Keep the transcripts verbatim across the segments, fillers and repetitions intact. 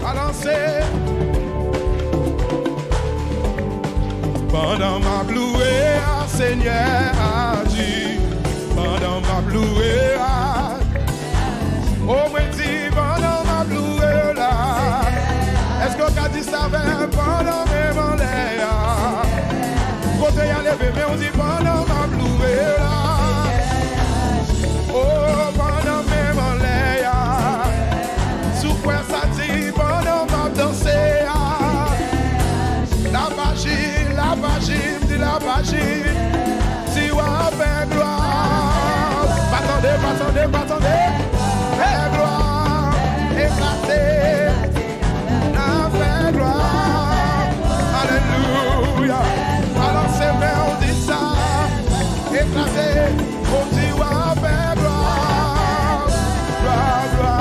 Balanse. Pandan m ap louwe a, Senyè, aji. Pandan m ap louwe a, o, mwen di, pandan m ap louwe la. Èske w ka di sa avè m? Pandan men m anlè a. Kote y a, leve men w, di, pandan m ap louwe la. O, pandan men m anlè a. Si w kwè sa, di, pandan m ap danse a. L ap aji, l ap aji, m di l ap aji. Si w ap fè glwa. Pa tande, pa tande, pa tande. Fè glwa. Eklate. N ap fè glwa. Alelouya. Balanse men w, di sa. Eklate. Bondye, w ap fè glwa. Glwa, glwa,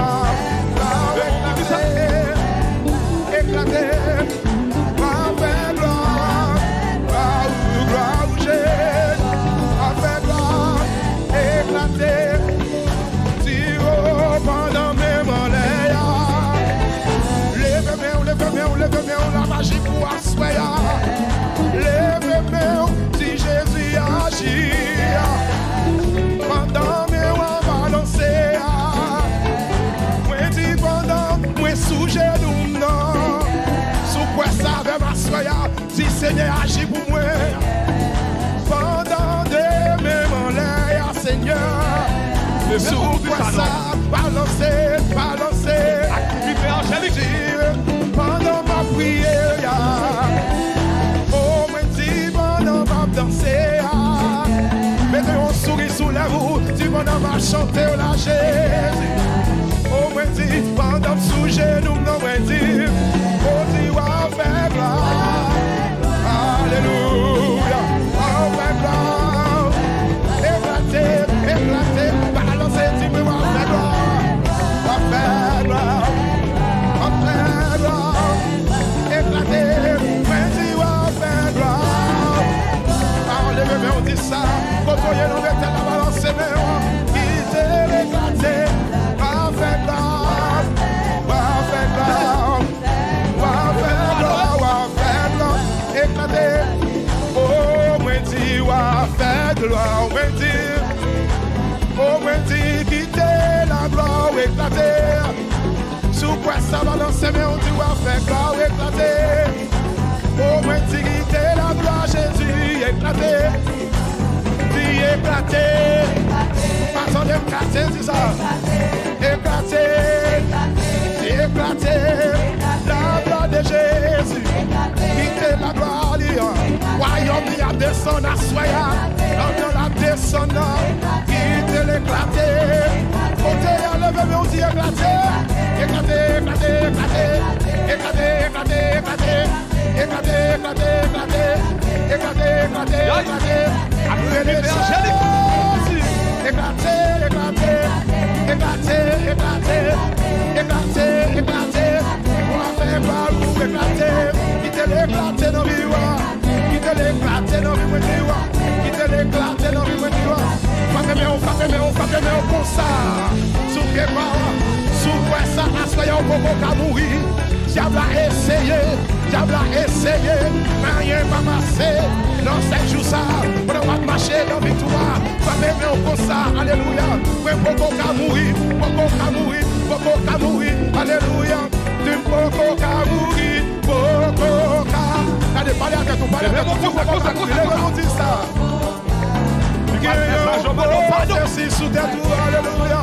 glwa, eklate. Eklate. W ap fè glwa. Glwa ou, glwa ou, Jezi. W ap fè glwa. Eklate. Tire pandan men m anlè a. Leve men w, leve men w, leve men w, l ap aji pou aswè a. Leve men w, di Jezi aji. Pandan men w ap balanse a. Mwen di pandan mwen sou jenou m nan. Si w kwè sa avè m aswè a. Di, Senyè, aji pou mwen. Pandan de men m anlè a, Senyè. Si w kwè sa, balanse, balanse. Aktivite anjelik. Di, pandan m ap priye a. O, mwen di, pandan m ap danse a. Mete yon souri sou lèv ou. Di, pandan m ap chante w la, Jezi. O, mwen di, pandan m sou jenou m nan, mwen di, o, di, w ap fè glwa. Alelouya. W ap fè glwa. Eklate, eklate. Balanse, di mwen, w ap fè glwa. W ap fè glwa. W ap fè glwa. Eklate. Mwen di, w ap fè glwa. A, leve men w, di sa. Kote w ye nan Betèl la, balanse men w. Kite l eklate. W ap fè glwa. W ap fè glwa. W ap fè glwa, w ap fè glwa, eklate. O, mwen di, w ap fè glwa, mwen di. O, mwen di, kite laglwa w eklate. Si w kwè sa, balanse men w, di, w ap fè glwa w eklate. O, mwen di, kite laglwa Jezi eklate. Di eklate. Pa tande m kase, di sa. Eklate. Eklate. Laglwa de Jezi. Kite laglwa li an. Wayòm li ap desann aswè a. Anndan l ap desann nan. Kite l eklate. Kote y a leve men w di eklate. Eklate, eklate, eklate. Eklate, eklate, eklate. Eklate, eklate, eklate. Eklate, eklate, eklate. Aktivite anjelik. Eklate, eklate, eklate, eklate, eklate, eklate. W ap fè glwa ou eklate. Kite l eklate nan vi w. Kite l eklate nan vi mwen di w. Kite l eklate nan vi mwen di w. Frape men w, frape men w, frape men w konsa. Si w gen pa, si w kwè sa, aswè a w poko ka mouri. Dyab la eseye, dyab la eseye, men anyen pa pase. Nan sèt jou sa, pandan w ap mache nan viktwa, frape men w konsa, alelouya. Mwen poko ka mouri, poko ka mouri, poko ka mouri, alelouya. Di m poko ka mouri, poko ka. Gade, pale a tèt ou, pale a tèt ou, di w poko ka mouri, leve nou di sa. Gen yon pwofesi sou tèt ou, alelouya.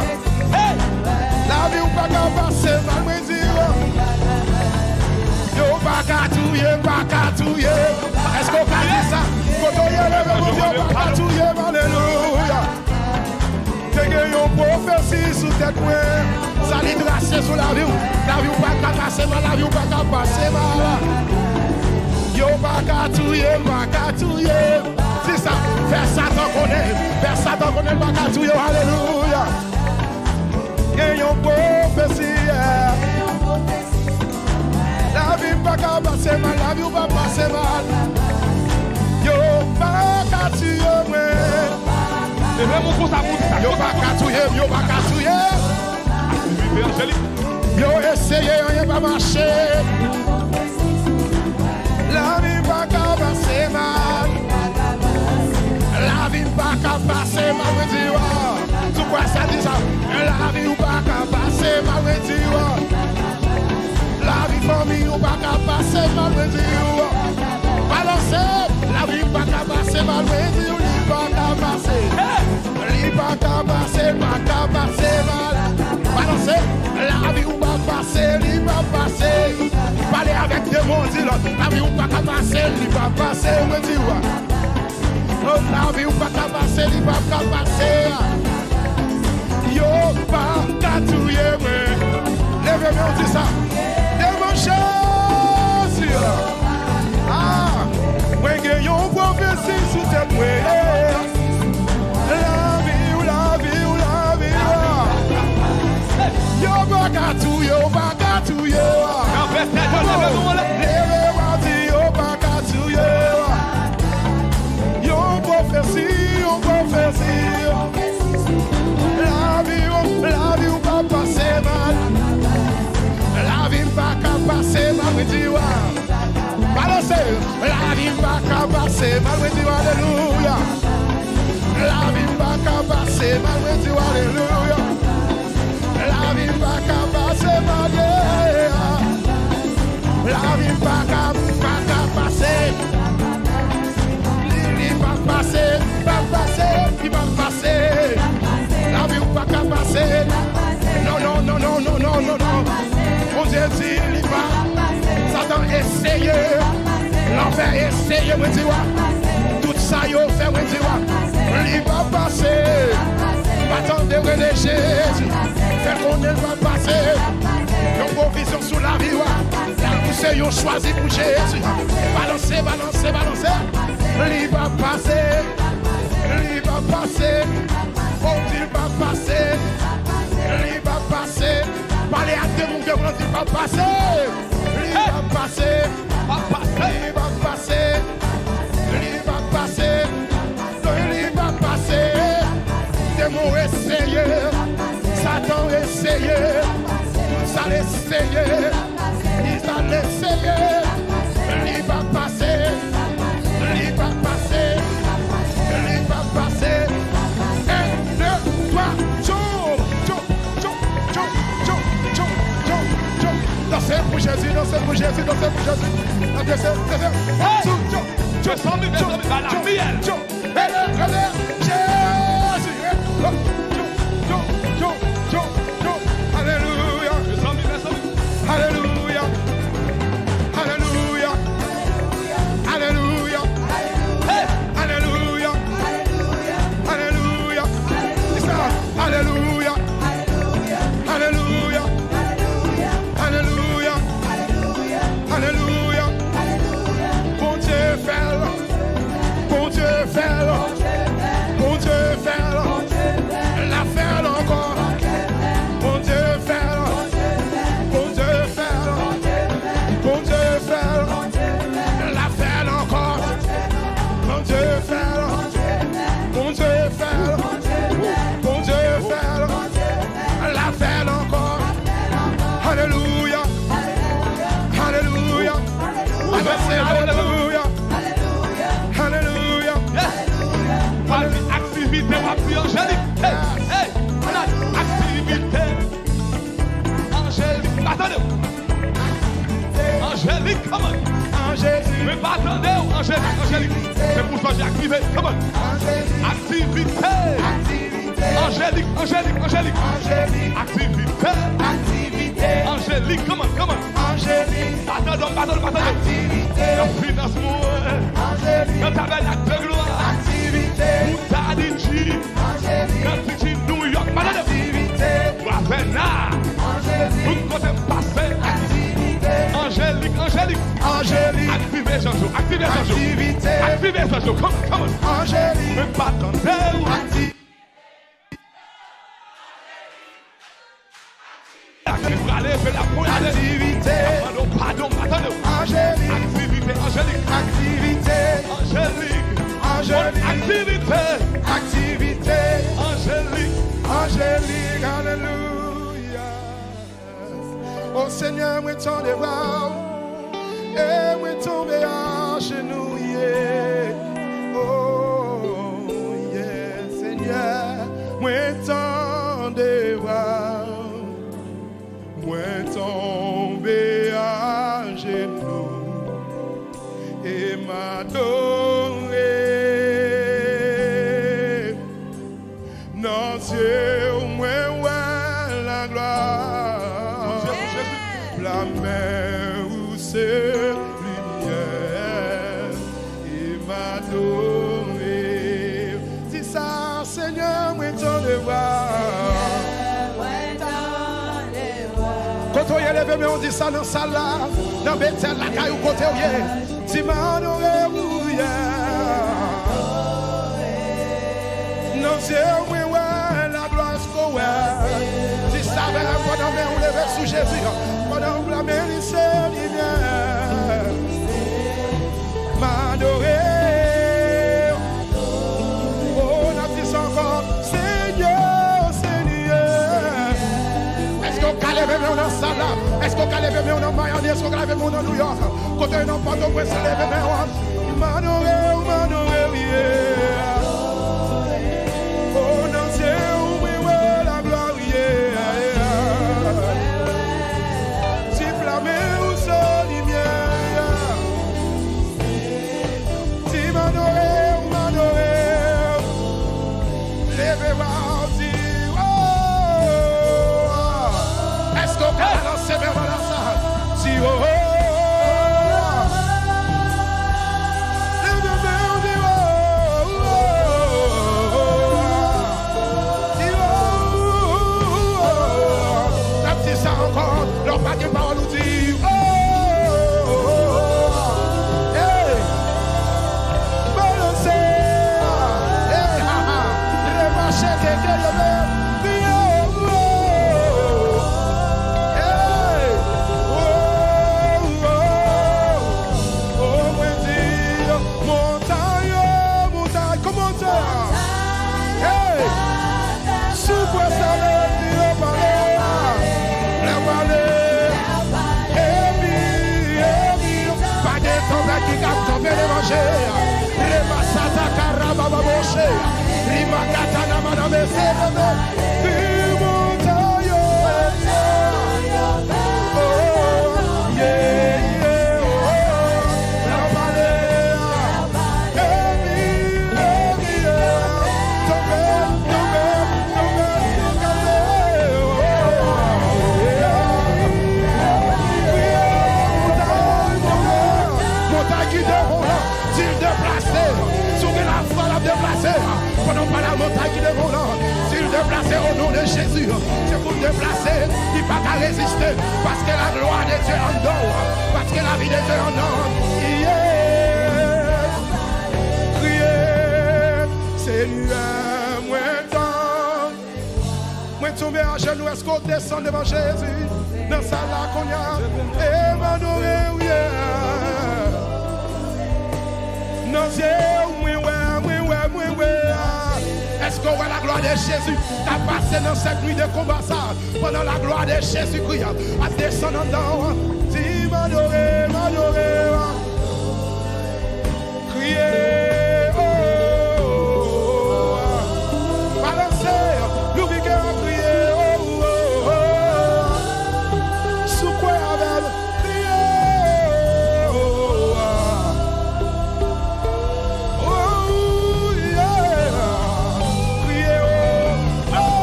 Lavi w pa ka pase mal, mwen di w. Yo pa ka touye m, pa ka touye m. Èske w ka di sa? Kote w ye, leve pou di yo pa ka touye m, alelouya. Te gen yon pwofesi sou tèt mwen. Sa li trase sou lavi w. Lavi w pa ka pase mal, lavi w pa ka pase mal. Yo pa ka touye m, pa ka touye m. Di sa, fè Satan konnen, fè Satan konnen l pa ka touye w, alelouya. Gen yon pwofesi, yeah. Lavi m pa ka pase mal, lavi w pa pase mal. Yo pa ka touye mwen. Leve men w konsa pou di sa. Yo pa ka touye m, yo pa ka touye m. Aktivite anjelik. Yo eseye, anyen pa mache. Lavi m pa ka pase mal. Lavi m pa ka pase mal, mwen di w. Sou kwa sa di sa? Lavi ou pa ka pase mal, mwen di w. Lavi fanmi ou pa ka pase mal, mwen di w. Balanse, lavi pa ka pase mal, mwen di w, li pa ka pase. Li pa ka pase, pa ka pase mal. Balanse, lavi ou pa pase, li pa pase. Pale avèk de mo, di lòt, lavi ou pa ka pase, li pa pase, mwen di w. Oh, lavi ou pa ka pase, li pa ka pase. Yo pa ka touye mwen. Leve men w, di sa. Devan Jezi. Ah, mwen gen yon pwofesi sou tèt mwen. Lavi w, lavi w, lavi w. Yo pa ka touye w, pa ka touye w. Leve w, di yo pa ka touye w. Yon pwofesi, yon pwofesi. Lavi w, lavi w pa pase mal. Lavi m pa ka pase mal, mwen di w. Balanse, lavi m pa ka pase mal, mwen di w, alelouya. Lavi m pa ka pase mal, mwen di w, alelouya. Lavi m pa ka pase mal, yeah. Lavi m pa ka, pa ka pase. Li, li pa pase, pa pase, li pa pase. Lavi ou pa ka pase. Non, non, non. Bondye di li pa. Satan eseye. Lanfè eseye, mwen di w. Tout sa yo fè, mwen di w. Li pa pase. Pa tande rele Jezi. Fè l konnen l pa pase. Yon pwovizyon sou lavi w. Ou se yon chwazi pou Jezi. Balanse, balanse, balanse. Li pa pase. Li pa pase. Ou di l pa pase. Li pa pase. Pale ak de moun ke w di l pa pase. Li pa pase. Li pa pase. Li pa pase. Non, li pa pase. Demon eseye. Satan eseye. Sa l eseye. Li sa l eseye. Li pa pase. Li pa pase. Li pa pase. En, de, twa, tchou, tchou, tchou. Danse pou Jezi, danse pou Jezi, danse pou Jezi. Danse, danse. Hey! Tchou, tchou, tchou, mezanmi, mezanmi, ba la fiyèl. Tchou, tchou. Hey, hey, hey, Jezi. Hey, oh, tchou, tchou, tchou, tchou, tchou. Alelouya. Mezanmi, mezanmi. Alelouya. Alelouya. Alelouya. Hey! Alelouya. Alelouya. Di sa. Alelouya. Alelouya. Alelouya. Alelouya. Bondye fè l. Bondye fè l. Bondye fè l. L ap fè l ankò. Bondye fè l. Bondye fè l. Bondye fè l. L ap fè l ankò. Bondye fè l. Bondye fè l. Bondye fè l. L ap fè l ankò. Alelouya. Alelouya. Alelouya. Alelouya. Alelouya. Yes. Pale aktivite w ap di Angelik. Hey, hey. Aktivite. Angelik, pa tande w. Angelik, come on. Angelik. Mwen pa tande w, Angelik, Angelik. Se pou Jezi aktive, come on. Angelik. Aktivite. Aktivite. Angelik, Angelik, Angelik. Angelik. Aktivite. Aktivite. Angelik, come on, come on. Angelik. Pa tande w, pa tande w, pa tande w. Aktivite. Nan finans mwen. Angelik. Nan tabènak de glwa. Aktivite. Pou Tadinji. Angelik. Nan Titi New York, pa tande w. Aktivite. Wavena. Angelik. Tout kote m pase. Aktivite. Angelik, Angelik. Angelik. Aktive zanj ou, aktive zanj ou. Aktivite. Aktive zanj ou, come on, come on. Angelik. Mwen pa tande w. Akti-, prale, fè la pou ale. Aktivite. Mande w padon, pa tande w. Angelik. Aktivite, Angelik. Aktivite. Angelik. Angelik. Aktivite. Aktivite. Angelik. Angelik, alelouya. O Senyè, mwen tande vwa w, e mwen tonbe ajenou, yeah. Oh, yeah, Senyè, mwen tande vwa w. Mwen tonbe ajenou e m adore. Nan zye w mwen wè laglwa. Flamen ou se limyè e m adore. Di sa, Senyè, mwen tande vwa. Kote w ye, leve men w, di sa nan sal la, nan Betèl lakay ou, kote w ye. Di m adore w, yeah. Nan zye w mwen wè laglwa, èske w wè? Di sa avè m pandan men w leve sou Jezi, pandan w klame li se limyè. M adore w. Oh, n ap di sa ankò. Senyè, Senyè. Èske w ka leve men w nan sal la? Èske w ka leve men w nan Miami? Èske w ka leve men w nan New York? Kote w nan Pòtoprens, leve men w. M adore w, m adore w, yeah. Oh, nan zye w mwen wè laglwa, yeah. Ti flamen ou se limyè, yeah. Di m adore w, m adore w. Leve vwa w, di, oh. Èske w ka balanse men w nan sal? Di, oh. Leve men w, di, oh. Di, oh. N ap di sa ankò. Lè w pa gen pawòl, ou di, oh. Hey. Balanse. Hey, ha, ha. Remache, keke, leve. Hey. Oh, oh, oh. Oh, mwen di, montay, montay, kòman sa? Hey! Soufle sa, lè di yo pale. Lè pale. Epi, epi, pa gen tanpèt ki kab kanpe devan Jezi. Remasata karabababoshe. Rimakatana maname serebe. Di montay yo. Oh, yeah, yeah, oh. Lè pale. Montay ki devan w lan, di l deplase. Si w gen lafwa, l ap deplase. Pandan w pale a montay ki devan w lan, di l deplase o non de Jezi. Se pou l deplase, li pa ka reziste. Paske laglwa de Dye anndan w. Paske lavi de Dye anndan w. Yes. Kriye, Senyè, mwen tande. Mwen tonbe ajenou, èske w desann devan Jezi nan sal la kounye a? E m adore w, yeah. Nan zye w mwen wè, mwen wè, mwen wè. Èske w wè laglwa de Jezi k ap pase nan sèt nwi de konba sa a, pandan laglwa de Jezikri ap desann anndan w? Di m adore, m adore w. Kriye, oh, oh, oh. Balanse, louvri kè a, kriye, oh, oh, oh. Soukwe avè l, kriye, oh, oh, oh. Oh, yeah. Kriye, oh, oh,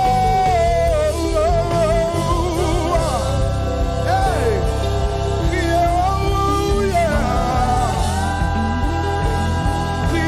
oh, oh. Hey. Kriye, oh, yeah. Kriye,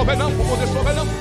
Bèl nan, pwopoze sou bèl nan.